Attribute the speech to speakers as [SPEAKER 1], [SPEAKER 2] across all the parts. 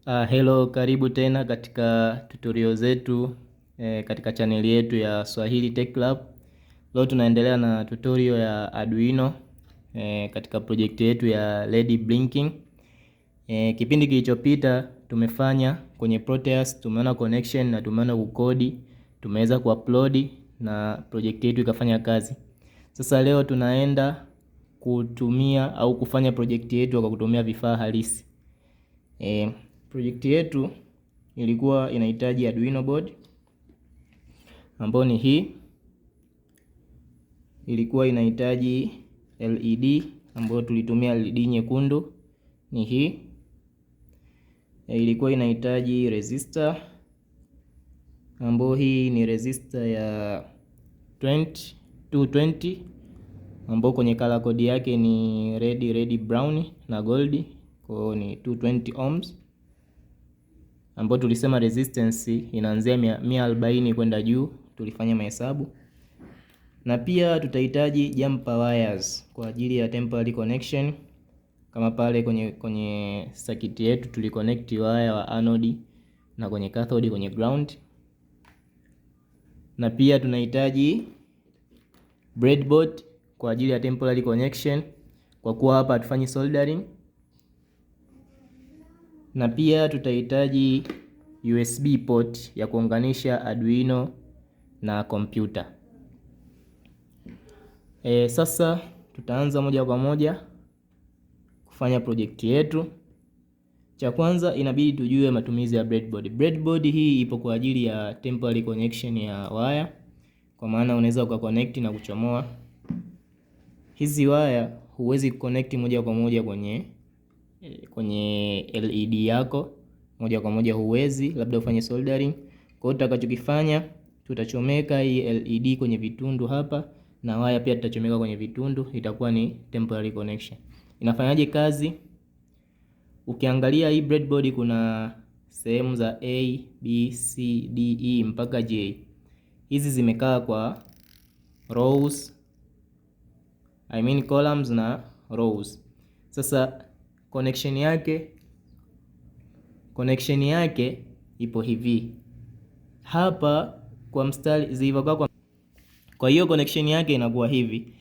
[SPEAKER 1] Hello, karibu tena katika tutorial zetu katika chaneli yetu ya Swahili Tech Club. Leo tunaendelea na tutorial ya Arduino katika project yetu ya LED blinking. Kipindi kilichopita tumefanya kwenye Proteus, tumeona connection na tumeona kukodi, tumeweza kuupload na project yetu ikafanya kazi. Sasa leo tunaenda kutumia au kufanya project yetu kwa kutumia vifaa halisi. Project yetu ilikuwa inahitaji Arduino board ambayo ni hii. Ilikuwa inahitaji LED ambayo tulitumia LED nyekundu ni hii. Ilikuwa inahitaji resistor ambayo hii ni resistor ya 20, 220 ambayo kwenye color code yake ni red, red, brown na gold, kwa hiyo ni 220 ohms ambayo tulisema resistance inaanzia 140 kwenda juu, tulifanya mahesabu. Na pia tutahitaji jumper wires kwa ajili ya temporary connection, kama pale kwenye circuit yetu tuliconnect wire wa anode na kwenye cathode kwenye ground. Na pia tunahitaji breadboard kwa ajili ya temporary connection, kwa kuwa hapa hatufanyi soldering. Na pia tutahitaji USB port ya kuunganisha Arduino na kompyuta. Sasa tutaanza moja kwa moja kufanya project yetu. Cha kwanza inabidi tujue matumizi ya breadboard. Breadboard hii ipo kwa ajili ya temporary connection ya waya, kwa maana unaweza ukaconnect na kuchomoa hizi waya. Huwezi kuconnect moja kwa moja kwenye LED yako moja kwa moja, huwezi, labda ufanye soldering. Kwa hiyo tutakachokifanya, tutachomeka hii LED kwenye vitundu hapa na waya pia tutachomeka kwenye vitundu, itakuwa ni temporary connection. Inafanyaje kazi? Ukiangalia hii breadboard kuna sehemu za A, B, C, D, E mpaka J. Hizi zimekaa kwa rows, I mean columns na rows. Sasa connection yake ipo hivi hapa kwa mstari zilivyokaa kwa hiyo connection yake inakuwa hivi,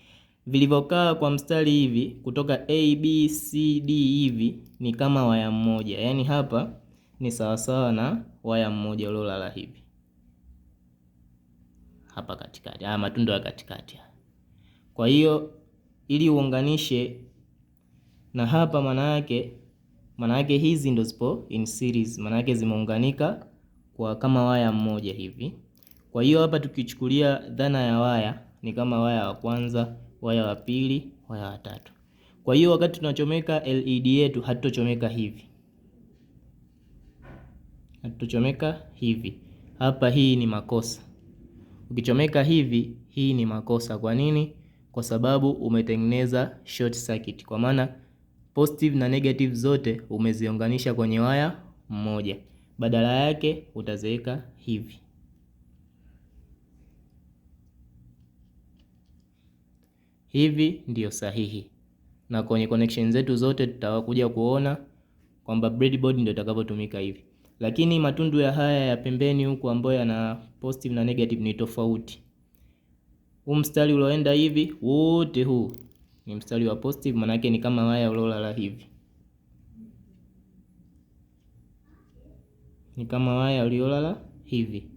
[SPEAKER 1] vilivyokaa kwa mstari hivi kutoka A B C D hivi ni kama waya mmoja, yaani hapa ni sawasawa na waya mmoja uliolala hivi hapa katikati, haya matundu ya katikati. Kwa hiyo ili uunganishe na hapa, maana yake hizi ndo zipo in series, maana yake zimeunganika kwa kama waya mmoja hivi. Kwa hiyo hapa tukichukulia dhana ya waya ni kama waya wa kwanza, waya wa pili, waya wa tatu. Kwa hiyo wakati tunachomeka LED yetu hatutochomeka hivi, hatutochomeka hivi. Hapa hii ni makosa. Ukichomeka hivi, hii ni makosa. Kwa nini? Kwa sababu umetengeneza short circuit, kwa maana positive na negative zote umeziunganisha kwenye waya mmoja. Badala yake utaziweka hivi. Hivi ndiyo sahihi, na kwenye connection zetu zote tutakuja kuona kwamba breadboard ndio itakavyotumika hivi, lakini matundu ya haya ya pembeni huku ambayo yana positive na negative ni tofauti. Huu mstari ulioenda hivi wote huu ni mstari wa positive, manake ni kama waya uliolala hivi, ni kama waya uliolala hivi,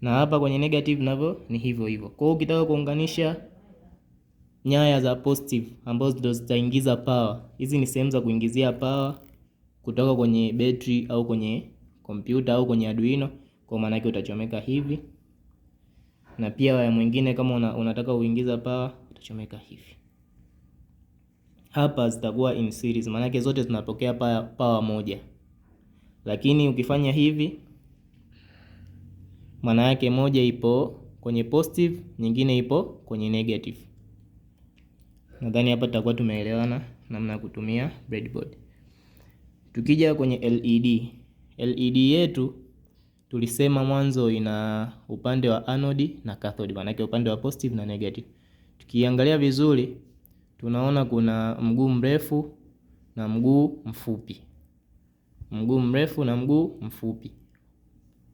[SPEAKER 1] na hapa kwenye negative navyo ni hivyo hivyo. Kwa hiyo ukitaka kuunganisha nyaya za positive ambazo ndio zitaingiza power, hizi ni sehemu za kuingizia power kutoka kwenye betri au kwenye kompyuta au kwenye Arduino, kwa maana yake utachomeka hivi, na pia waya mwingine kama unataka uingiza power utachomeka hivi. Hapa zitakuwa in series, maana yake zote zinapokea power moja, lakini ukifanya hivi maana yake moja ipo kwenye positive, nyingine ipo kwenye negative. Nadhani hapa tutakuwa tumeelewana namna ya kutumia breadboard. Tukija kwenye LED, LED yetu tulisema mwanzo ina upande wa anode na cathode, maana yake upande wa positive na negative. Tukiangalia vizuri tunaona kuna mguu mrefu na mguu mfupi. Mguu mrefu na mguu mfupi.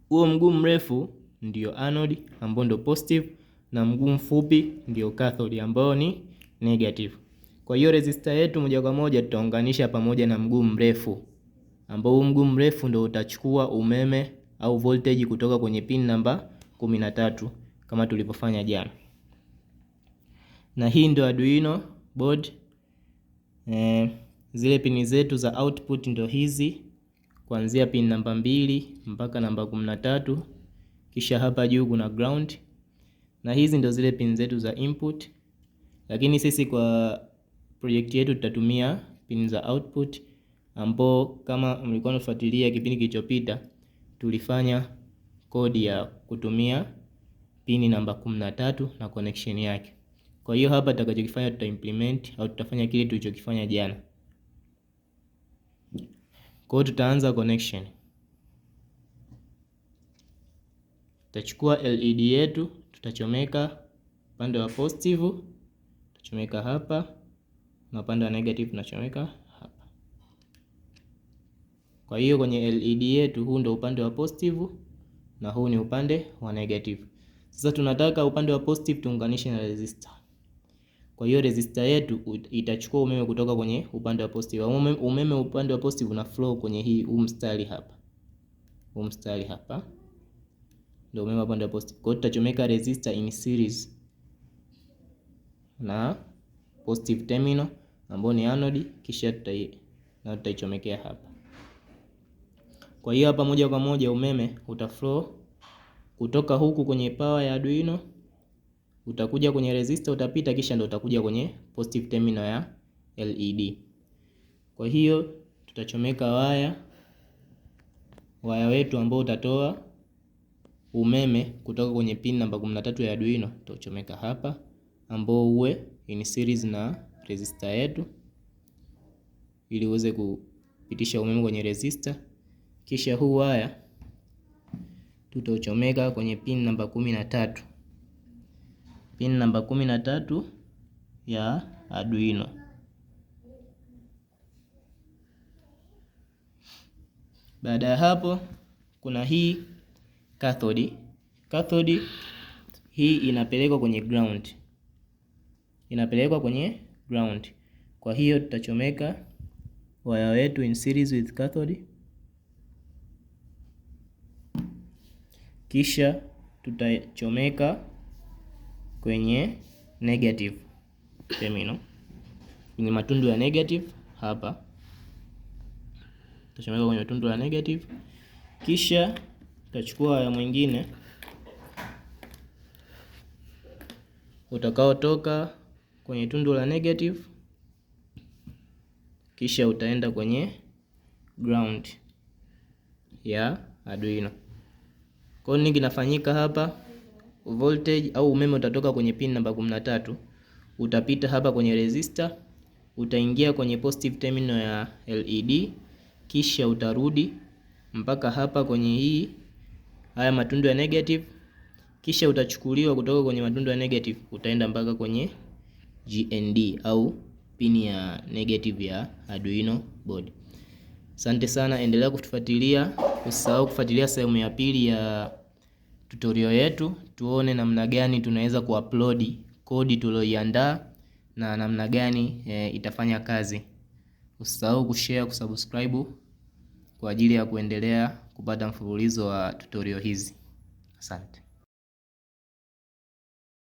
[SPEAKER 1] Huo mguu mrefu ndio anode ambao ndio positive na mguu mfupi ndio cathode ambao ni negative. Kwa hiyo resistor yetu moja kwa moja tutaunganisha pamoja na mguu mrefu, ambao huu mguu mrefu ndio utachukua umeme au voltage kutoka kwenye pin namba 13 kama tulivyofanya jana. Na hii ndio Arduino board. Zile pini zetu za output ndio hizi kuanzia pin namba 2 mpaka namba 13, kisha hapa juu kuna ground, na hizi ndio zile pin zetu za input, lakini sisi kwa project yetu tutatumia pin za output, ambao kama mlikuwa mnafuatilia kipindi kilichopita tulifanya kodi ya kutumia pini namba 13 na connection yake. Kwa hiyo hapa tutakachokifanya tuta implement au tutafanya kile tulichokifanya jana. Kwa hiyo tutaanza connection. Tutachukua LED yetu, tutachomeka upande wa positive, tutachomeka hapa na upande wa negative tunachomeka hapa. Kwa hiyo kwenye LED yetu huu ndio upande wa positive na huu ni upande wa negative. Sasa tunataka upande wa positive tuunganishe na resistor. Kwa hiyo resistor yetu itachukua umeme kutoka kwenye upande wa positive. Umeme upande wa positive una flow kwenye hii huu mstari hapa. Huu mstari hapa ndio umeme upande wa positive. Kwa hiyo tutachomeka resistor in series na positive terminal ambayo ni anode, kisha tutaichomekea hapa. Kwa hiyo hapa moja kwa moja umeme utaflow kutoka huku kwenye power ya Arduino utakuja kwenye resistor utapita, kisha ndo utakuja kwenye positive terminal ya LED. Kwa hiyo tutachomeka waya wetu ambao utatoa umeme kutoka kwenye pin namba 13 ya Arduino, tutachomeka hapa, ambao uwe in series na resistor yetu ili uweze kupitisha umeme kwenye resistor. Kisha huu waya tutauchomeka kwenye pin namba 13, pin namba 13 ya Arduino. Baada ya hapo kuna hii cathode. Cathode hii inapelekwa kwenye ground, inapelekwa kwenye ground. Kwa hiyo tutachomeka waya wetu in series with cathode, kisha tutachomeka kwenye negative terminal, kwenye matundu ya negative hapa, tutachomeka kwenye matundu ya negative, kisha tutachukua waya mwingine utakaotoka kwenye tundu la negative, kisha utaenda kwenye ground ya Arduino. Kwa hiyo nini kinafanyika hapa? Voltage au umeme utatoka kwenye pin namba 13, utapita hapa kwenye resistor, utaingia kwenye positive terminal ya LED, kisha utarudi mpaka hapa kwenye hii haya matundu ya negative, kisha utachukuliwa kutoka kwenye matundu ya negative utaenda mpaka kwenye GND au pin ya negative ya Arduino board. Asante sana, endelea kutufuatilia. Usisahau kufuatilia sehemu ya pili ya tutorial yetu, tuone namna gani tunaweza kuupload kodi tulioiandaa na namna gani itafanya kazi. Usisahau kushare, kusubscribe kwa ajili ya kuendelea kupata mfululizo wa tutorial hizi. Asante.